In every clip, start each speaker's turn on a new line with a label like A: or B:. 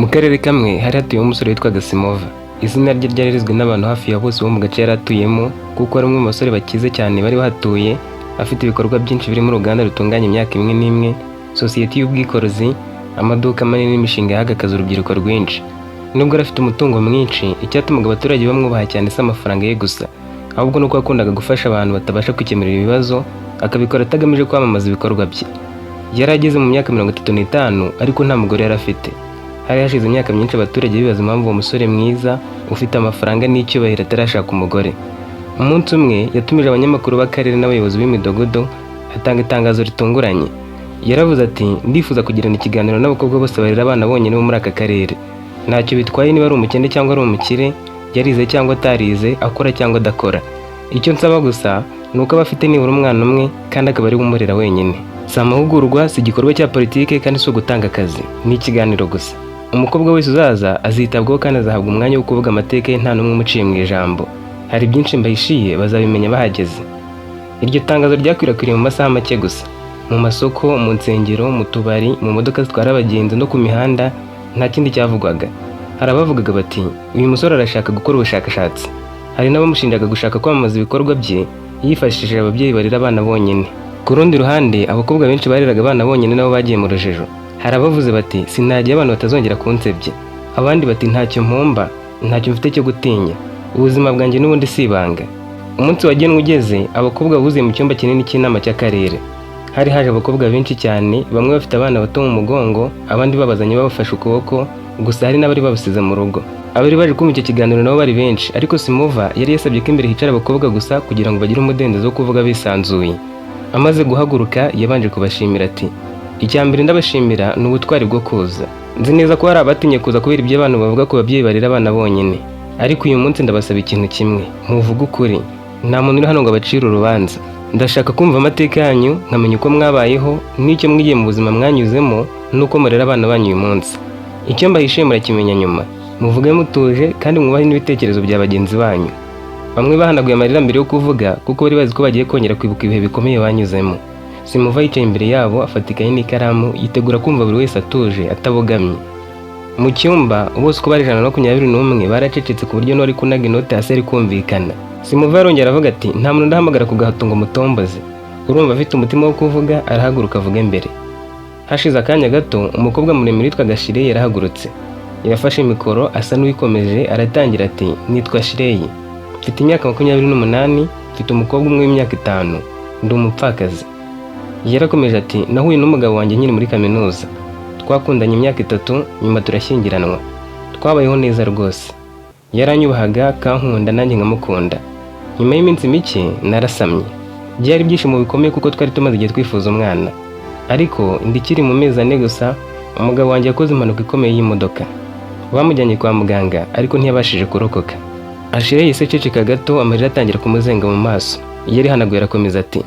A: Mu karere kamwe hari hatuyemo umusore witwaga Simova. Izina rye ryari rizwi n'abantu hafi ya bose bo mu gace yari atuyemo, kuko ari umwe mu basore bakize cyane bari bahatuye, afite ibikorwa byinshi birimo uruganda rutunganya imyaka imwe n'imwe, sosiyete y'ubwikorezi, amaduka manini n'imishinga yahaga akazi urubyiruko rwinshi. Nubwo yari afite umutungo mwinshi, icyatumaga abaturage bamwubaha cyane si amafaranga ye gusa, ahubwo nuko yakundaga gufasha abantu batabasha kwikemurira ibibazo, akabikora atagamije kwamamaza ibikorwa bye. Yari ageze mu myaka 35, ariko nta mugore yari afite. Hari hashize imyaka myinshi abaturage bibaza impamvu uwo musore mwiza ufite amafaranga n'icyubahiro atarashaka umugore. Umunsi umwe yatumije abanyamakuru b'akarere n'abayobozi b'imidugudu, atanga itangazo ritunguranye. Yaravuze ati: "Ndifuza kugirana ikiganiro n'abakobwa bose barera abana bonyine bo muri aka karere. Ntacyo bitwaye niba ari umukene cyangwa ari umukire, yarize cyangwa atarize, akora cyangwa adakora. Icyo nsaba gusa ni uko aba afite nibura umwana umwe kandi akaba ari we umurera wenyine." Si amahugurwa, si igikorwa cya politike, kandi si ugutanga akazi, ni ikiganiro gusa. Umukobwa wese uzaza azitabwaho kandi azahabwa umwanya wo kuvuga amateka ye nta n'umwe umuciye mu ijambo. Hari byinshi mbahishiye, bazabimenya bahageze. Iryo tangazo ryakwirakwiriye mu masaha make gusa. Mu masoko, mu nsengero, mu tubari, mu modoka zitwara abagenzi no ku mihanda, nta kindi cyavugwaga. Hari abavugaga bati: "Uyu musore arashaka gukora ubushakashatsi." Hari n'abamushinjaga gushaka kwamamaza ibikorwa bye yifashishije ababyeyi barera abana bonyine. Ku rundi ruhande, abakobwa benshi bareraga abana bonyine nabo bagiye mu rujijo. Hari abavuze bati: "Sinajya, abantu batazongera kunsebya." Abandi bati: "Ntacyo mpomba, ntacyo mfite cyo gutinya, ubuzima bwanjye n'ubundi si ibanga." Umunsi wagenwe ugeze, abakobwa buzuye mu cyumba kinini cy'inama cy'akarere. Hari haje abakobwa benshi cyane, bamwe bafite abana bato mu mugongo, abandi babazanye babafashe ukuboko, gusa hari n'abari babasize mu rugo. Abari baje kumva icyo kiganiro nabo bari benshi, ariko Simova yari yasabye ko imbere hicara abakobwa gusa kugira ngo bagire umudendezo wo kuvuga bisanzuye. Amaze guhaguruka, yabanje kubashimira ati: "Icya mbere ndabashimira ni ubutwari bwo kuza. Nzi neza ko hari abatinye kuza kubera ibyo abantu bavuga ku babyeyi barera abana bonyine. Ariko uyu munsi ndabasaba ikintu kimwe: muvuge ukuri. Nta muntu uri hano ngo abacire urubanza. Ndashaka kumva amateka yanyu, nkamenya uko mwabayeho n'icyo mwigiye mu buzima mwanyuzemo n'uko murera abana banyu uyu munsi. Icyo mbahishiye murakimenya nyuma. Muvuge mutuje kandi mwubahe n'ibitekerezo bya bagenzi banyu." Bamwe bahanaguye amarira mbere yo kuvuga, kuko bari bazi ko bagiye kongera kwibuka ibihe bikomeye banyuzemo. Simuva yicaye imbere yabo, afata ikayi n'ikaramu, yitegura kumva buri wese atuje, atabogamye. Mu cyumba bose uko bari 121 baracecetse, ku buryo n'uwari kunaga inote hasi ari kumvikana. Simuva yarongera aravuga ati: "Nta muntu ndahamagara ku gahato ngo mutomboze. Urumva afite umutima wo kuvuga arahaguruka avuge mbere." Hashize akanya gato, umukobwa muremure witwaga Shireyi yarahagurutse. Yafashe mikoro, asa n'uwikomeje, aratangira ati: "Nitwa Shireyi, mfite imyaka 28, mfite umukobwa umwe w'imyaka 5, ndi umupfakazi." Yarakomeje ati: "Nahuye n'umugabo wanjye nkiri muri kaminuza. Twakundanye imyaka 3, nyuma turashyingiranwa. Twabayeho neza rwose. Yaranyubahaga, kankunda, nanjye nkamukunda. Nyuma y'iminsi mike narasamye. Byari ibyishimo bikomeye kuko twari tumaze igihe twifuza umwana. Ariko inda ikiri mu mezi 4 gusa, umugabo wanjye yakoze impanuka ikomeye y'imodoka. Bamujyanye kwa muganga, ariko ntiyabashije kurokoka." Ashire yahise aceceka gato, amarira atangira kumuzenga mu maso. Yarihanaguye, arakomeza ati: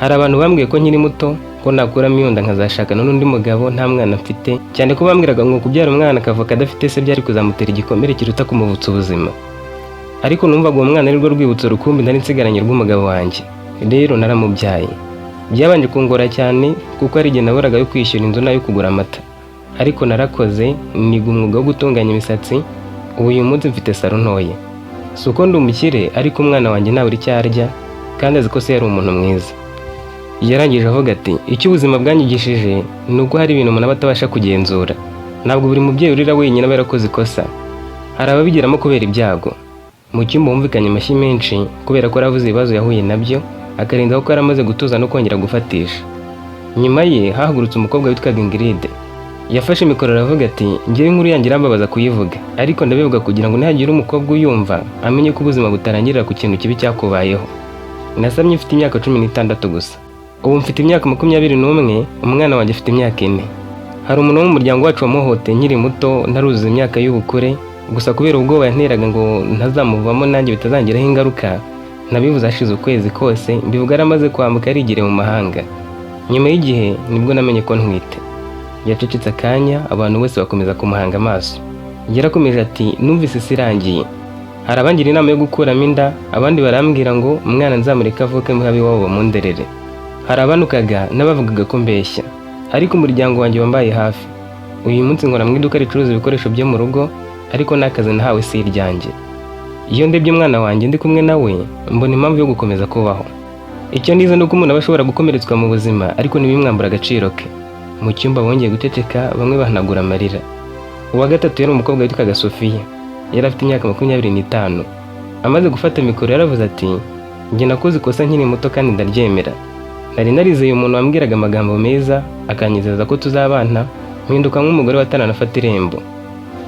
A: "Hari abantu bambwiye ko nkiri muto, ko nakuramo iyo nda nkazashakana n'undi mugabo nta mwana mfite, cyane ko bambwiraga ngo kubyara umwana akavuka adafite se byari kuzamutera igikomere kiruta kumuvutsa ubuzima. Ariko numvaga uwo mwana ari rwo rwibutso rukumbi nari nsigaranye rw'umugabo wanjye. Rero naramubyaye. Byabanje kungora cyane, kuko hari igihe naburaga yo kwishyura inzu n'ayo kugura amata. Ariko narakoze, niga umwuga wo gutunganya imisatsi. Ubu uyu munsi mfite salon ntoya. Si uko ndi umukire, ariko umwana wanjye ntabura icyo arya, kandi azi ko se yari umuntu mwiza." Yarangije avuga ati: "Icyo ubuzima bwanyigishije ni uko hari ibintu umuntu aba atabasha kugenzura. Ntabwo buri mubyeyi urira wenyine aba yarakoze ikosa. Hari ababigeramo kubera ibyago." Mu cyumba humvikanye amashyi menshi, kubera ko yaravuze ibibazo yahuye nabyo, akarenzaho ko yari amaze gutuza no kongera gufatisha. Nyuma ye hahagurutse umukobwa witwaga Ingrid. Yafashe mikoro, aravuga ati: "Ngewe inkuru yanjye irambabaza kuyivuga, ariko ndabivuga kugira ngo nihagira umukobwa uyumva amenye ko ubuzima butarangirira ku kintu kibi cyakubayeho. Nasamye mfite imyaka 16 gusa. Ubu mfite imyaka 21, umwana wanjye afite imyaka 4. Hari umuntu wo mu muryango wacu wamuhoteye nkiri muto, ntaruzuza imyaka y'ubukure. Gusa kubera ubwoba yanteraga ngo ntazamuvamo nanjye bitazangiraho ingaruka, nabivuze hashize ukwezi kose. Mbivuga yaramaze kwambuka, yarigiriye mu mahanga. Nyuma y'igihe nibwo namenye ko ntwite." Yacecetse akanya, abantu bose bakomeza kumuhanga amaso. Yarakomeje ati: "Numvise isi irangiye. Hari abangira inama yo gukuramo inda, abandi barambwira ngo umwana nzamureke avuke muhabe iwabo bamunderere. Hari abantukaga n'abavugaga ko mbeshya, ariko umuryango wanjye wambaye hafi. Uyu munsi nkora mu iduka ricuruza ibikoresho byo mu rugo, ariko n'akazi nahawe si iryanjye. Iyo ndebye umwana wanjye ndi kumwe nawe, mbona impamvu yo gukomeza kubaho. Icyo nize ni uko umuntu aba ashobora gukomeretswa mu buzima, ariko ntibimwambure agaciro ke." Mu cyumba bongeye guceceka, bamwe bahanagura amarira. Uwa gatatu yari umukobwa witwaga Sofiya. Yari afite imyaka 25. Amaze gufata mikoro yaravuze ati: "Njye nakoze ikosa nkiri muto kandi ndaryemera. Nari narizeye umuntu wambwiraga amagambo meza, akanyizeza ko tuzabana, mpinduka nk'umugore wataranafata irembo.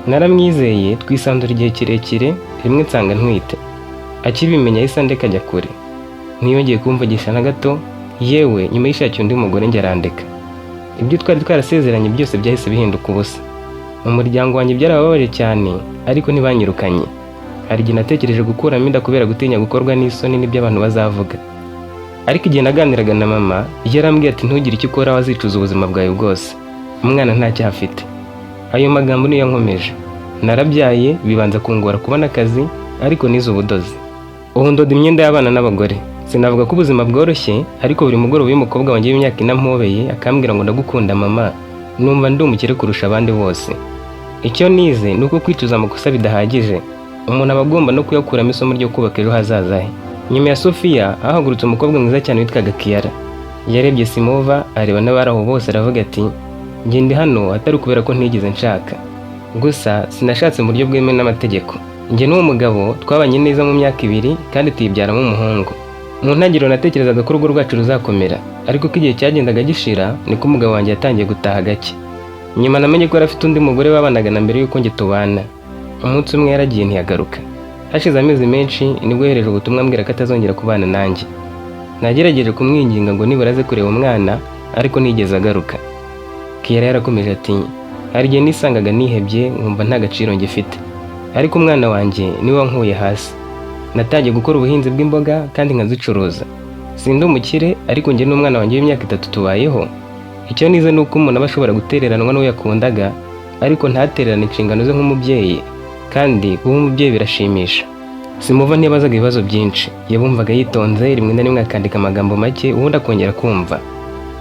A: Naramwizeye, twisanzura igihe kirekire, rimwe nsanga ntwite. Akibimenya yahise andeka ajya kure. Ntiyongeye kumvugisha na gato, yewe nyuma yishakiye undi mugore njye arandeka. Ibyo twari twarasezeranye byose byahise bihinduka ubusa. Mu muryango wanjye byarababaje cyane, ariko ntibanyirukanye. Hari igihe natekereje gukuramo inda kubera gutinya gukorwa n'isoni n'ibyo abantu bazavuga. Ariko igihe naganiraga na mama, yarambwiye ati: 'Ntugire icyo ukora wazicuza ubuzima bwawe bwose. Umwana nta cyaha afite.' Ayo magambo niyo yankomeje. Narabyaye, bibanza kungora kubona akazi, ariko nize ubudozi. Ubu ndoda imyenda y'abana n'abagore. Sinavuga ko ubuzima bworoshye, ariko buri mugoroba iyo umukobwa wanjye w'imyaka 4 ampobeye akambwira ngo 'Ndagukunda mama,' numva ndi umukire kurusha abandi bose. Icyo nize ni uko kwicuza amakosa bidahagije, umuntu aba agomba no kuyakuramo isomo ryo kubaka ejo hazaza he." Nyuma ya Sofiya hahagurutse umukobwa mwiza cyane witwaga Kiyara. Yarebye Simova, areba n'abari aho bose, aravuga ati: "Njye ndi hano atari ukubera ko ntigeze nshaka. Gusa sinashatse mu buryo bwemewe n'amategeko. Njye n'uwo mugabo twabanye neza mu myaka 2 kandi tuyibyaramo umuhungu. Mu ntangiriro natekerezaga ko urugo rwacu ruzakomera, ariko uko igihe cyagendaga gishira niko umugabo wanjye yatangiye gutaha gake. Nyuma namenye ko yari afite undi mugore babanaga na mbere y'uko njye tubana. Umunsi umwe yaragiye ntiyagaruka. Hashize amezi menshi nibwo yohereje ubutumwa ambwira ko atazongera kubana nanjye. Nagerageje kumwinginga ngo nibura aze kureba umwana, ariko ntiyigeze agaruka." Kiyara yarakomeje ati: "Hari igihe nisangaga nihebye, nkumva nta gaciro ngifite, ariko umwana wanjye niwe wankuye hasi. Natangiye gukora ubuhinzi bw'imboga kandi nkazicuruza. Sindi umukire, ariko njye n'umwana wanjye w'imyaka 3 tubayeho. Icyo nize ni uko umuntu aba ashobora gutereranwa n'uwo yakundaga, ariko ntatererane inshingano ze nk'umubyeyi, kandi kuba umubyeyi birashimisha." Simuva ntiyabazaga ibibazo byinshi. Yabumvaga yitonze, rimwe na rimwe akandika amagambo make, ubundi akongera kumva.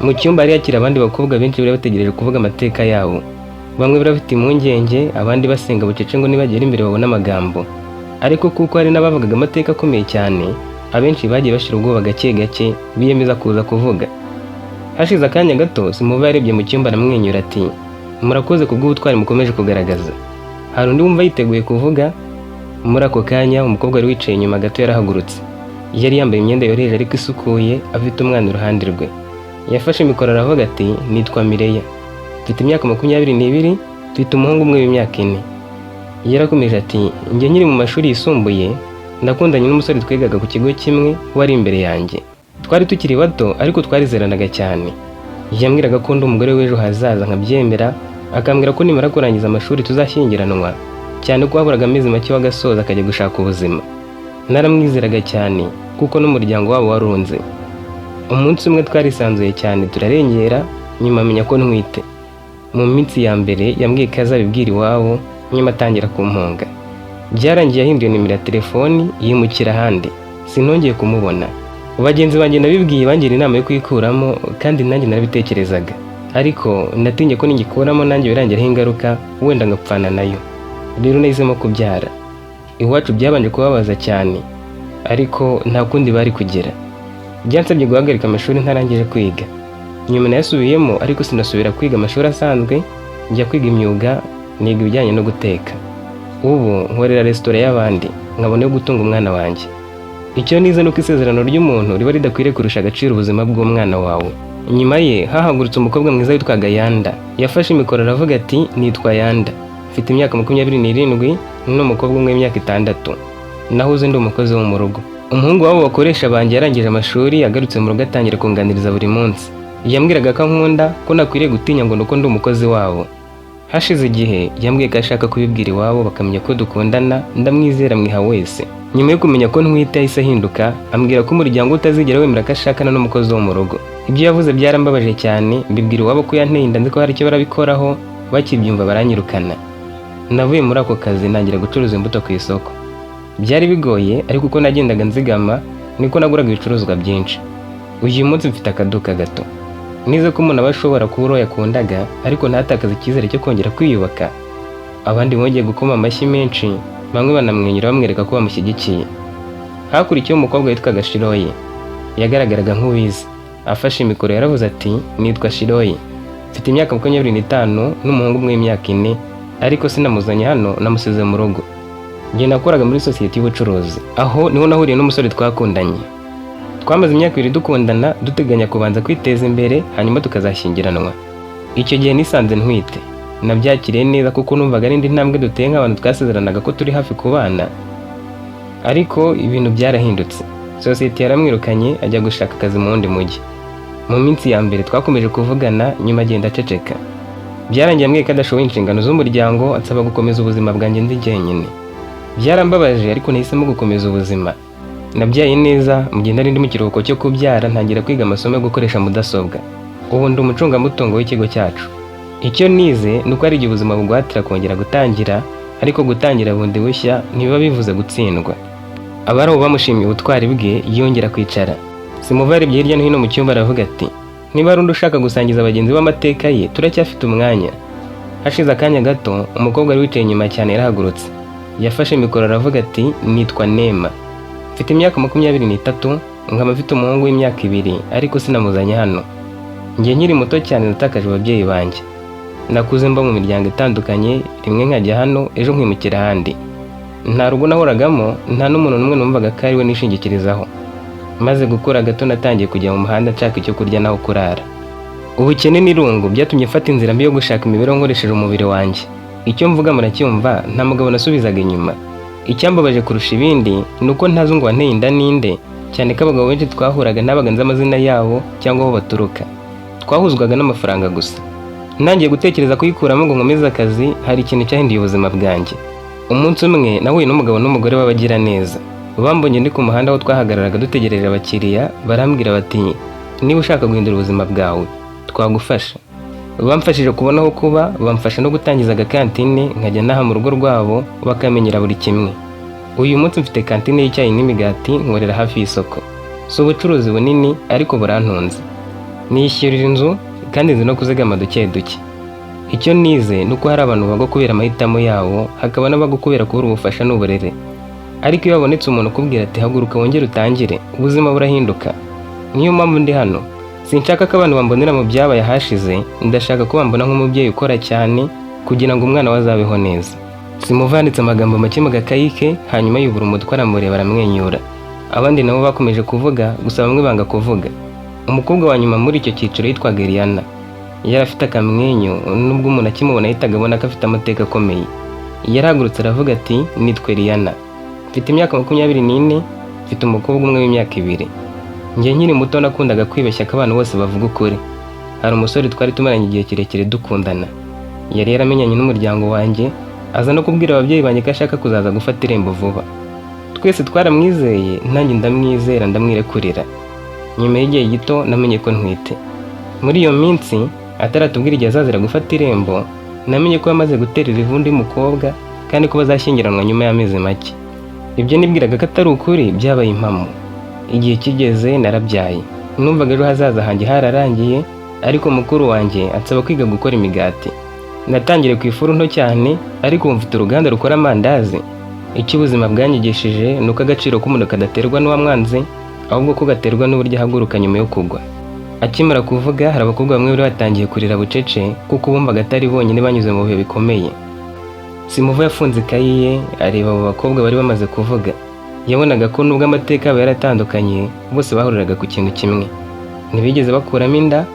A: Mu cyumba hari hakiri abandi bakobwa benshi bari bategereje kuvuga amateka yabo. Bamwe bari bafite impungenge, abandi basenga bucece ngo nibagera imbere babone amagambo. Ariko kuko hari n'abavugaga amateka akomeye cyane, abenshi bagiye bashira ubwoba gake gake, biyemeza kuza kuvuga. Hashize akanya gato, Simuva yarebye mu cyumba aramwenyura ati: "Murakoze ku bw'ubutwari mukomeje kugaragaza. Hari undi wumva yiteguye kuvuga?" Muri ako kanya umukobwa wari wicaye inyuma gato yarahagurutse. Yari yambaye imyenda yoroheje ariko isukuye, afite umwana iruhande rwe. Yafashe mikoro aravuga ati: "Nitwa Mireya, mfite imyaka 22, mfite umuhungu umwe w'imyaka 4." Yarakomeje ati: "Njye nkiri mu mashuri yisumbuye nakundanye n'umusore twigaga ku kigo kimwe wari imbere yanjye. Twari tukiri bato, ariko twarizeranaga cyane. Yambwiraga ko ndi umugore w'ejo hazaza nkabyemera, akambwira ko nimara kurangiza amashuri tuzashyingiranwa, cyane ko haburaga amezi make wagasoza akajya gushaka ubuzima. Naramwizeraga cyane kuko n'umuryango wabo warunze. Umunsi umwe twarisanzuye cyane turarengera, nyuma amenya ko ntwite. Mu minsi ya mbere yambwiye ko azabibwira iwabo, nyuma atangira kumpunga. Byarangiye ahinduye nimero ya telefoni, yimukira ahandi, sinongeye kumubona. Bagenzi banjye nabibwiye bangira inama yo kuyikuramo, kandi nanjye narabitekerezaga, ariko natinye ko ningikuramo nanjye birangiraho ingaruka, wenda ngapfana nayo. Rero nahisemo kubyara. Iwacu byabanje kubabaza cyane, ariko nta kundi bari kugera. Byansabye guhagarika amashuri ntarangije kwiga. Nyuma nayasubiyemo, ariko sinasubira kwiga amashuri asanzwe, njya kwiga imyuga, niga ibijyanye no guteka. Ubu nkorera resitora y'abandi nkabona yo gutunga umwana wanjye. Icyo nize ni uko isezerano ry'umuntu riba ridakwiriye kurusha agaciro ubuzima bw'umwana wawe." Nyuma ye hahagurutse umukobwa mwiza witwaga Yanda. Yafashe mikoro aravuga ati: "Nitwa Yanda, mfite imyaka 27, n'umukobwa umwe w'imyaka 6. Nahoze ndi umukozi wo mu rugo. Umuhungu wabo bakoresha banjye yarangije amashuri, agarutse mu rugo atangira kunganiriza buri munsi. Yambwiraga ko ankunda, ko nakwiriye gutinya ngo nuko ndi umukozi wabo. Hashize igihe yambwiye ko ashaka kubibwira iwabo bakamenya ko dukundana, ndamwizera mwiha wese. Nyuma yo kumenya ko ntwite yahise ahinduka, ambwira ko umuryango utazigera wemera ko ashakana n'umukozi wo mu rugo. Ibyo yavuze byarambabaje cyane, mbibwira iwabo ko yanteye inda nzi ko hari icyo barabikoraho, bakibyumva baranyirukana. Navuye muri ako kazi ntangira gucuruza imbuto ku isoko. Byari bigoye, ariko uko nagendaga nzigama niko naguraga ibicuruzwa byinshi. Uyu munsi mfite akaduka gato. Nize ko umuntu aba ashobora kuba uwo yakundaga, ariko ntatakaze icyizere cyo kongera kwiyubaka." Abandi bongeye gukoma amashyi menshi, bamwe banamwenyura bamwereka ko bamushyigikiye. Hakurikiyeho umukobwa witwaga Shiroyi. Yagaragaraga nk'uwize. Afashe mikoro yaravuze ati: "Nitwa Shiroyi, mfite imyaka 25 n'umuhungu umwe w'imyaka 4, ariko sinamuzanye hano, namusize mu rugo. Njye nakoraga muri sosiyete y'ubucuruzi, aho niho nahuriye n'umusore twakundanye. Twamaze imyaka 2 dukundana, duteganya kubanza kwiteza imbere hanyuma tukazashyingiranwa. Icyo gihe nisanze ntwite. Nabyakiriye neza kuko numvaga ari indi ntambwe duteye nk'abantu twasezeranaga ko turi hafi kubana. Ariko ibintu byarahindutse. Sosiyete yaramwirukanye, ajya gushaka akazi mu wundi mujyi. Mu minsi ya mbere twakomeje kuvugana, nyuma agenda aceceka. Byarangiye ambwiye ko adashoboye inshingano z'umuryango, ansaba gukomeza ubuzima bwanjye ndi jyenyine. Byarambabaje, ariko nahisemo gukomeza ubuzima. Nabyaye neza. Mu gihe nari ndi mu kiruhuko cyo kubyara, ntangira kwiga amasomo yo gukoresha mudasobwa. Ubu ndi umucungamutungo w'ikigo cyacu. Icyo nize ni uko hari igihe ubuzima buguhatira kongera gutangira, ariko gutangira bundi bushya ntibiba bivuze gutsindwa." Abari aho bamushimiye ubutwari bwe, yongera kwicara. Simuva yarebye hirya no hino mu cyumba, aravuga ati: "Niba hari undi ushaka gusangiza bagenzi be amateka ye, turacyafite umwanya." Hashize akanya gato, umukobwa wari wicaye inyuma cyane yarahagurutse. Yafashe mikoro aravuga ati: "Nitwa Nema, mfite imyaka 23, nkaba mfite umuhungu w'imyaka 2, ariko sinamuzanye hano. Njye nkiri muto cyane natakaje ababyeyi banjye. Nakuze mba mu miryango itandukanye, rimwe nkajya hano, ejo nkimukira ahandi. Nta rugo nahoragamo, nta n'umuntu n'umwe numvaga ko ari we nishingikirizaho. Maze gukura gato, natangiye kujya mu muhanda nshaka icyo kurya n'aho kurara. Ubukene n'irungu byatumye mfata inzira mbi yo gushaka imibereho nkoresheje umubiri wanjye. Icyo mvuga muracyumva, nta mugabo nasubizaga inyuma. Icyambabaje kurusha ibindi ni uko ntazi ngo wanteye inda ninde, cyane ko abagabo benshi twahuraga ntabaga nzi amazina yabo cyangwa aho baturuka. Twahuzwaga n'amafaranga gusa. Ntangiye gutekereza kuyikuramo ngo nkomeze akazi, hari ikintu cyahinduye ubuzima bwanjye. Umunsi umwe nahuye n'umugabo n'umugore b'abagiraneza. Bambonye ndi ku muhanda aho twahagararaga dutegereje abakiriya, barambwira bati: 'Niba ushaka guhindura ubuzima bwawe, twagufasha.' Bamfashije kubona aho kuba, bamfasha no gutangiza agakantine, nkajya naha mu rugo rwabo bakamenyera buri kimwe. Uyu munsi mfite kantine y'icyayi n'imigati, nkorera hafi y'isoko. Si ubucuruzi bunini, ariko burantunze, niyishyurira inzu kandi nzi no kuzigama duke duke. Icyo nize ni uko hari abantu bagwa kubera amahitamo yabo, hakaba n'abagwa kubera kubura ubufasha n'uburere. Ariko iyo habonetse umuntu ukubwira ati: 'Haguruka wongere utangire,' ubuzima burahinduka. Niyo mpamvu ndi hano. Sinshaka ko abantu bambonera mu byabaye ahashize, ndashaka ko bambona nk'umubyeyi ukora cyane kugira ngo umwana we azabeho neza." Simuva yanditse amagambo make mu gakayi ke, hanyuma yubura umutwe aramureba, aramwenyura. Abandi nabo bakomeje kuvuga, gusa bamwe banga kuvuga. Umukobwa wa nyuma muri icyo cyiciro yitwaga Eliana. Yari afite akamwenyu, nubwo umuntu akimubona yahitaga abona ko afite amateka akomeye. Yarahagurutse aravuga ati: "Nitwa Eliana, mfite imyaka 24, mfite umukobwa umwe w'imyaka 2. Njye nkiri muto nakundaga kwibeshya ko abantu bose bavuga ukuri. Hari umusore twari tumaranye igihe kirekire dukundana. Yari yaramenyanye n'umuryango wanjye, aza no kubwira ababyeyi banjye ko ashaka kuzaza gufata irembo vuba. Twese twaramwizeye, nanjye ndamwizera, ndamwirekurira. Nyuma y'igihe gito namenye ko ntwite. Muri iyo minsi ataratubwira igihe azazira gufata irembo, namenye ko yamaze guterera ivi undi mukobwa kandi ko bazashyingiranwa nyuma y'amezi make. Ibyo nibwiraga ko atari ukuri byabaye impamo. Igihe kigeze narabyaye. Numvaga ejo hazaza hanjye hararangiye, ariko mukuru wanjye ansaba kwiga gukora imigati. Natangiriye ku ifuru nto cyane, ariko ubu mfite uruganda rukora amandazi. Icyo ubuzima bwanyigishije ni uko agaciro k'umuntu kadaterwa n'uwamwanze, ahubwo ko gaterwa n'uburyo ahaguruka nyuma yo kugwa." Akimara kuvuga, hari abakobwa bamwe bari batangiye kurira bucece, kuko bumvaga atari bonyine banyuze mu bihe bikomeye. Simuva yafunze ikayi ye, areba abo bakobwa bari bamaze kuvuga. Yabonaga ko nubwo amateka yabo yaratandukanye, bose bahuriraga ku kintu kimwe: ntibigeze bakuramo inda,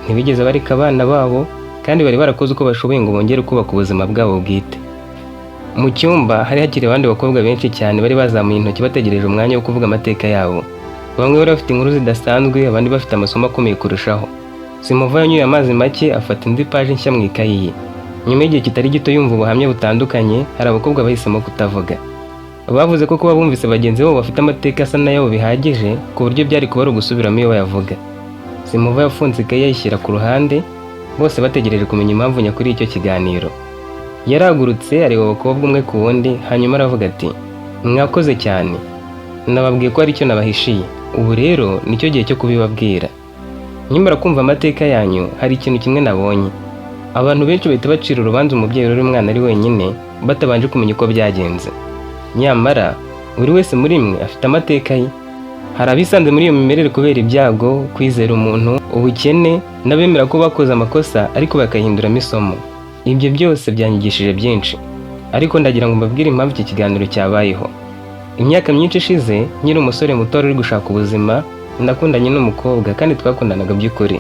A: ntibigeze bareka abana babo, kandi bari barakoze uko bashoboye ngo bongere kubaka ubuzima bwabo bwite. Mu cyumba hari hakiri abandi bakobwa benshi cyane bari bazamuye intoki, bategereje umwanya wo kuvuga amateka yabo. Bamwe bari bafite inkuru zidasanzwe, abandi bafite amasomo akomeye kurushaho. Simuva yanyoye amazi make, afata indi paji nshya mu ikayi ye. Nyuma y'igihe kitari gito yumva ubuhamya butandukanye, hari abakobwa bahisemo kutavuga. Bavuze ko kuba bumvise bagenzi babo bafite amateka asa n'ayabo bihagije, ku buryo byari kuba ari ugusubiramo iyo bayavuga. Simuva yafunze ikayi, ayishyira ku ruhande. Bose bategereje kumenya impamvu nyakuri y'icyo kiganiro. Yarahagurutse, areba abakobwa umwe ku wundi, hanyuma aravuga ati: "Mwakoze cyane. Nababwiye ko hari icyo nabahishiye. Ubu rero nicyo gihe cyo kubibabwira." Nkimara kumva amateka yanyu, hari ikintu kimwe nabonye. Abantu benshi bahita bacira urubanza umubyeyi urera umwana ari wenyine, batabanje kumenya uko byagenze. Nyamara buri wese muri mwe afite amateka ye. Hari abisanze muri iyo mimerere kubera ibyago, kwizera umuntu, ubukene, n'abemera ko bakoze amakosa ariko bakayihinduramo isomo. Ibyo byose byanyigishije byinshi, ariko ndagira ngo mbabwire impamvu iki kiganiro cyabayeho. Imyaka myinshi ishize, nkiri umusore muto wari uri gushaka ubuzima, nakundanye n'umukobwa kandi twakundanaga by'ukuri.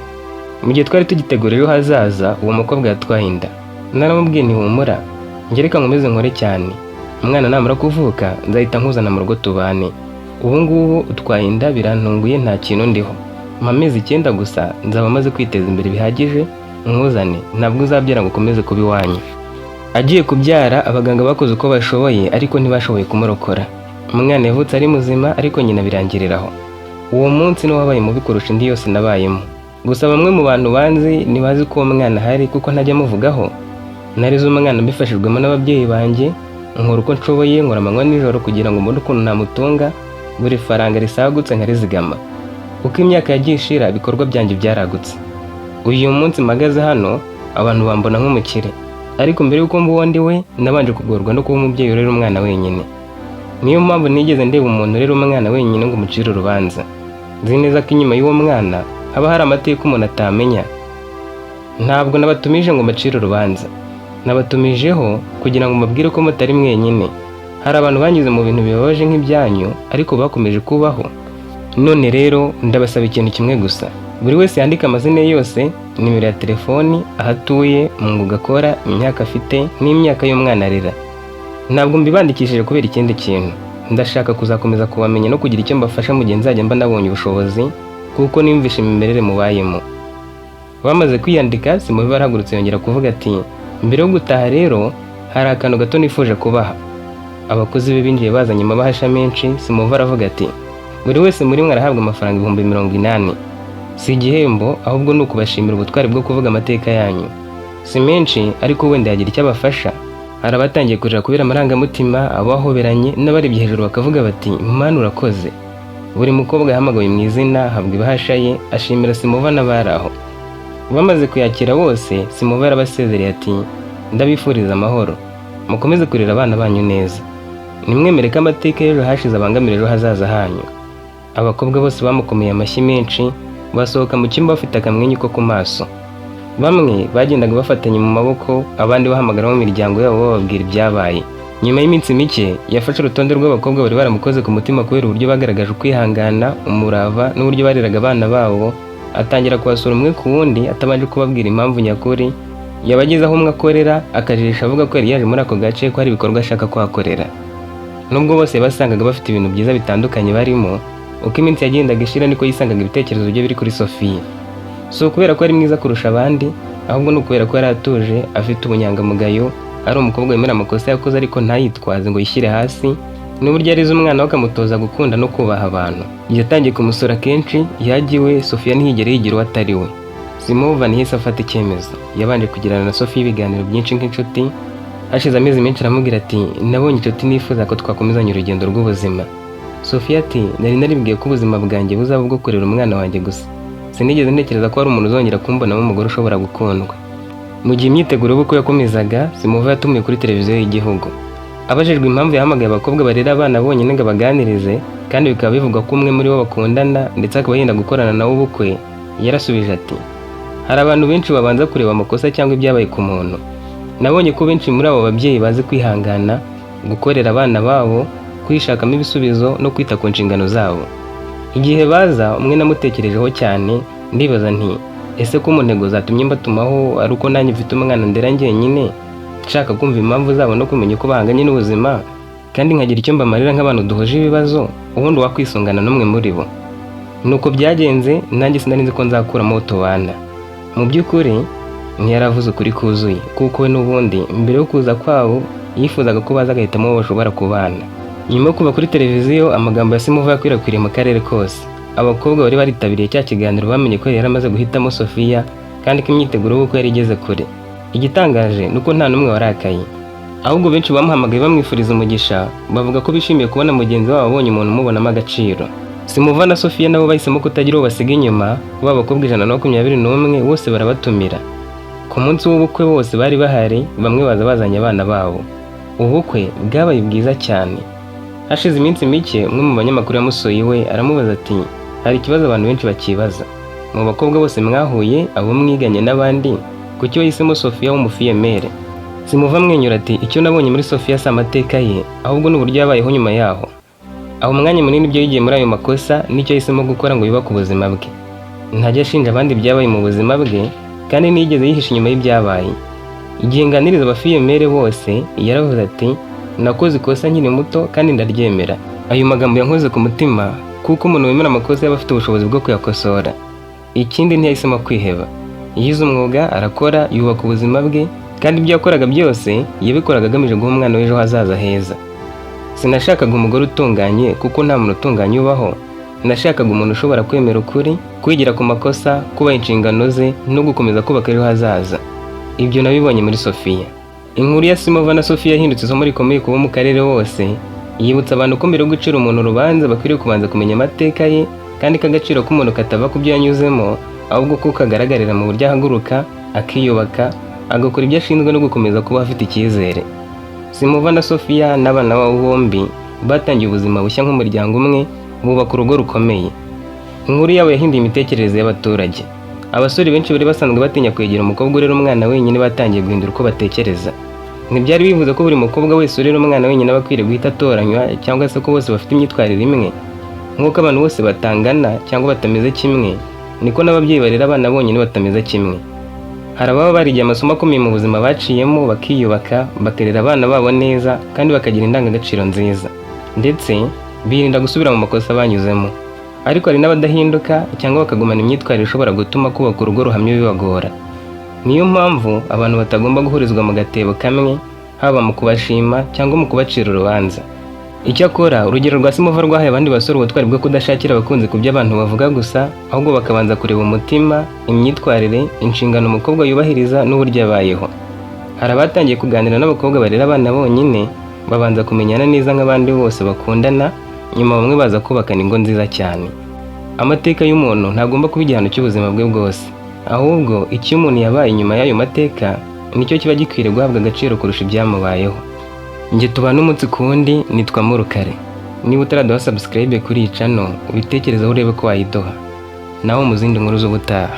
A: Mu gihe twari tugitegura ejo hazaza, uwo mukobwa yatwaye inda. Naramubwiye nti: "Humura, njye reka nkomeze nkore cyane, umwana namara kuvuka nzahita nkuzana mu rugo tubane. Ubu ngubu utwaye inda birantunguye, nta kintu ndiho. Mpa amezi 9 gusa nzaba maze kwiteza imbere bihagije nkuzane, ntabwo uzabyara ngo ukomeze kuba iwanyu." Agiye kubyara, abaganga bakoze uko bashoboye ariko ntibashoboye kumurokora. Umwana yavutse ari muzima, ariko nyina birangiriraho. Uwo munsi niwo wabaye mubi kurusha indi yose nabayemo. Gusa bamwe mu bantu banzi ntibazi ko uwo mwana ahari kuko ntajya amuvugaho. Nareze umwana mbifashijwemo n'ababyeyi banjye, nkora uko nshoboye, nkora amanywa nijoro kugira ngo mbone ukuntu namutunga, buri faranga risagutse nkarizigama. Uko imyaka yagiye ishira, ibikorwa byanjye byaragutse. Uyu munsi mpagaze hano, abantu bambona nk'umukire, ariko mbere y'uko mba uwo ndi we, nabanje kugorwa no kuba umubyeyi urera umwana wenyine. Niyo mpamvu nigeze ndeba umuntu urera umwana wenyine ngo umucire urubanza. Nzi neza ko inyuma y'uwo mwana haba hari amateka umuntu atamenya. Ntabwo nabatumije ngo mbacire urubanza, nabatumijeho kugira ngo mbabwire ko mutari mwenyine. Hari abantu banyuze mu bintu bibabaje nk'ibyanyu ariko bakomeje kubaho. None rero ndabasaba ikintu kimwe gusa: buri wese yandike amazina ye yose, nimero ya telefoni, aho atuye, umwuga akora, imyaka afite n'imyaka y'umwana arera. Ntabwo mbibandikishije kubera ikindi kintu, ndashaka kuzakomeza kubamenya no kugira icyo mbafasha mu gihe nzajya mba nabonye ubushobozi, kuko niyumvishe imimerere mubayemo. Bamaze kwiyandika, Simubi barahagurutse, yongera kuvuga ati: "Mbere yo gutaha rero, hari akantu gato nifuje kubaha." Abakozi be binjiye bazanye amabahasha menshi. Simuva aravuga ati: "Buri wese muri mwe arahabwa amafaranga 80,000. Si igihembo, ahubwo ni ukubashimira ubutwari bwo kuvuga amateka yanyu. Si menshi, ariko wenda yagira icyo abafasha." Hari abatangiye kurira kubera amarangamutima, abahoberanye n'abarebye hejuru bakavuga bati: "Mana, urakoze." Buri mukobwa yahamagawe mu izina, ahabwa ibahasha ye, ashimira Simuva n'abari aho. Bamaze kuyakira bose, Simuva yarabasezereye ati: "Ndabifuriza amahoro, mukomeze kurera abana banyu neza, nimwemere ko amateka y'ejo hashize abangamira ejo hazaza hanyu." Abakobwa bose bamukomeye amashyi menshi, basohoka mu cyumba bafite akamwenyu ko ku maso. Bamwe bagendaga bafatanye mu maboko, abandi bahamagara mu miryango yabo bababwira ibyabaye. Nyuma y'iminsi mike, yafashe urutonde rw'abakobwa bari baramukoze ku mutima kubera uburyo bagaragaje ukwihangana, umurava n'uburyo bareraga abana babo, atangira kubasura umwe ku wundi atabanje kubabwira impamvu nyakuri. Yabageze aho umwe akorera, akajijisha avuga ko yari yaje muri ako gace ko hari ibikorwa ashaka kuhakorera. Nubwo bose basangaga bafite ibintu byiza bitandukanye barimo, uko iminsi yagendaga ishira niko yisangaga ibitekerezo bye biri kuri Sofiya. Si ukubera ko ari mwiza kurusha abandi, ahubwo ni ukubera ko yari atuje, afite ubunyangamugayo, ari umukobwa wemera amakosa yakoze ariko ntayitwaze ngo yishyire hasi, n'uburyo yareze umwana we akamutoza gukunda no kubaha abantu. Yatangiye kumusura kenshi, yajya iwe, Sofiya ntiyigere yigira uwo atari we. Simova ntiyahise afata icyemezo. Yabanje kugirana na Sofiya ibiganiro byinshi nk'inshuti. Hashize amezi menshi aramubwira ati: "Nabonye inshuti nifuza ko twakomezanya urugendo rw'ubuzima." Sofiya ati: "Nari naribwiye ko ubuzima bwanjye buzaba ubwo kurera umwana wanjye gusa. Sinigeze ntekereza ko hari umuntu uzongera kumbonamo umugore ushobora gukundwa." Mu gihe imyiteguro y'ubukwe yakomezaga, Simuva yatumiwe kuri televiziyo y'igihugu. Abajijwe impamvu yahamagaye abakobwa barera abana bonyine ngo abaganirize, kandi bikaba bivugwa ko umwe muri bo bakundana ndetse akaba yenda gukorana nawe ubukwe, yarasubije ati: "Hari abantu benshi babanza kureba amakosa cyangwa ibyabaye ku muntu. Nabonye ko benshi muri abo babyeyi bazi kwihangana, gukorera abana babo, kwishakamo ibisubizo no kwita ku nshingano zabo. Igihe baza, umwe namutekerejeho cyane, ndibaza nti: ese ko mu ntego zatumye mbatumaho ari uko nanjye mfite umwana ndera njyenyine, nshaka kumva impamvu zabo no kumenya uko bahanganye n'ubuzima, kandi nkagira icyo mbamarira nk'abantu duhuje ibibazo, ubundi wakwisungana n'umwe muri bo." Nuko byagenze, nanjye sinari nzi ko nzakuramo uwo tubana. Mu by'ukuri ntiyaravuze ukuri kuzuye, kuko we n'ubundi mbere yo kuza kwabo yifuzaga ko baza agahitamo uwo bashobora kubana. Nyuma yo kuva kuri televiziyo, amagambo ya Simuva yakwirakwiriye mu karere kose. Abakobwa bari baritabiriye cya kiganiro bamenye ko yari yaramaze guhitamo Sofiya kandi ko imyiteguro y'ubukwe yari igeze kure. Igitangaje ni uko nta n'umwe warakaye, ahubwo benshi bamuhamagaye bamwifuriza umugisha, bavuga ko bishimiye kubona mugenzi wabo abonye umuntu umubonamo agaciro. Simuva na Sofiya nabo bahisemo kutagira uwo basiga inyuma, ba bakobwa 121 bose barabatumira. Ku munsi w'ubukwe bose bari bahari, bamwe baza bazanye abana babo. Ubukwe bwabaye bwiza cyane. Hashize iminsi mike, umwe mu banyamakuru yamusuye iwe aramubaza ati: "Hari ikibazo abantu benshi bakibaza. Mu bakobwa bose mwahuye, abo mwiganye n'abandi, kuki wahisemo Sofiya w'umufille-mère?" Simuva amwenyura ati: "Icyo nabonye muri Sofiya si amateka ye, ahubwo ni uburyo yabayeho nyuma yaho. Aho umwanya munini ibyo yigiye muri ayo makosa n'icyo yahisemo gukora ngo yubake ubuzima bwe. Ntajya ashinja abandi ibyabaye mu buzima bwe, kandi ntiyigeze yihisha inyuma y'ibyabaye. Igihe nganiriza abafille-mère bose, yaravuze ati: 'Nakoze ikosa nkiri muto kandi ndaryemera.' Ayo magambo yankoze ku mutima, kuko umuntu wemera amakosa yaba afite ubushobozi bwo kuyakosora. Ikindi, ntiyahisemo kwiheba. Yize umwuga, arakora, yubaka ubuzima bwe, kandi ibyo yakoraga byose yabikoraga agamije guha umwana w'ejo hazaza heza. Sinashakaga umugore utunganye, kuko nta muntu utunganye ubaho. Nashakaga umuntu ushobora kwemera ukuri, kwigira ku makosa, kubaha inshingano ze no gukomeza kubaka ejo hazaza. Ibyo nabibonye muri Sofiya." Inkuru ya Simova na Sofiya yahindutse isomo rikomeye kuba mu karere hose, yibutsa abantu ko mbere yo gucira umuntu urubanza bakwiriye kubanza kumenya amateka ye, kandi ko agaciro k'umuntu katava ku byo yanyuzemo, ahubwo ko kagaragarira mu buryo ahaguruka, akiyubaka, agakora ibyo ashinzwe no gukomeza kuba afite icyizere. Simuva na Sofiya n'abana babo bombi batangiye ubuzima bushya nk'umuryango umwe, bubaka urugo rukomeye. Inkuru yabo yahinduye imitekerereze y'abaturage. Abasore benshi bari basanzwe batinya kwegera umukobwa urera umwana wenyine batangiye guhindura uko batekereza. Ntibyari bivuze ko buri mukobwa wese urera umwana wenyine aba akwiriye guhita atoranywa, cyangwa se ko bose bafite imyitwarire imwe. Nk'uko abantu bose batangana cyangwa batameze kimwe, niko n'ababyeyi barera abana bonyine batameze kimwe. Hari ababa barigiye amasomo akomeye mu buzima baciyemo, bakiyubaka, bakarera abana babo neza kandi bakagira indangagaciro nziza, ndetse birinda gusubira mu makosa banyuzemo. Ariko hari n'abadahinduka cyangwa bakagumana imyitwarire ishobora gutuma kubaka urugo ruhamye bibagora. Niyo mpamvu abantu batagomba guhurizwa mu gatebo kamwe, haba mu kubashima cyangwa mu kubacira urubanza. Icyakora, urugero rwa Simuva rwahaye abandi basore ubutwari bwo kudashakira abakunzi ku byo abantu bavuga gusa, ahubwo bakabanza kureba umutima, imyitwarire, inshingano umukobwa yubahiriza n'uburyo abayeho. Hari abatangiye kuganira n'abakobwa barera abana bonyine, babanza kumenyana neza nk'abandi bose bakundana, nyuma bamwe baza kubakana ingo nziza cyane. Amateka y'umuntu ntagomba kuba igihano cy'ubuzima bwe bwose, ahubwo icyo umuntu yabaye nyuma y'ayo mateka nicyo kiba gikwiriye guhabwa agaciro kurusha ibyamubayeho. Njye tubana umunsi ku wundi nitwa Murukare. Niba utaraduha subscribe kuri iyi channel, ubitekerezeho urebe ko wayiduha. Naho mu zindi nkuru z'ubutaha.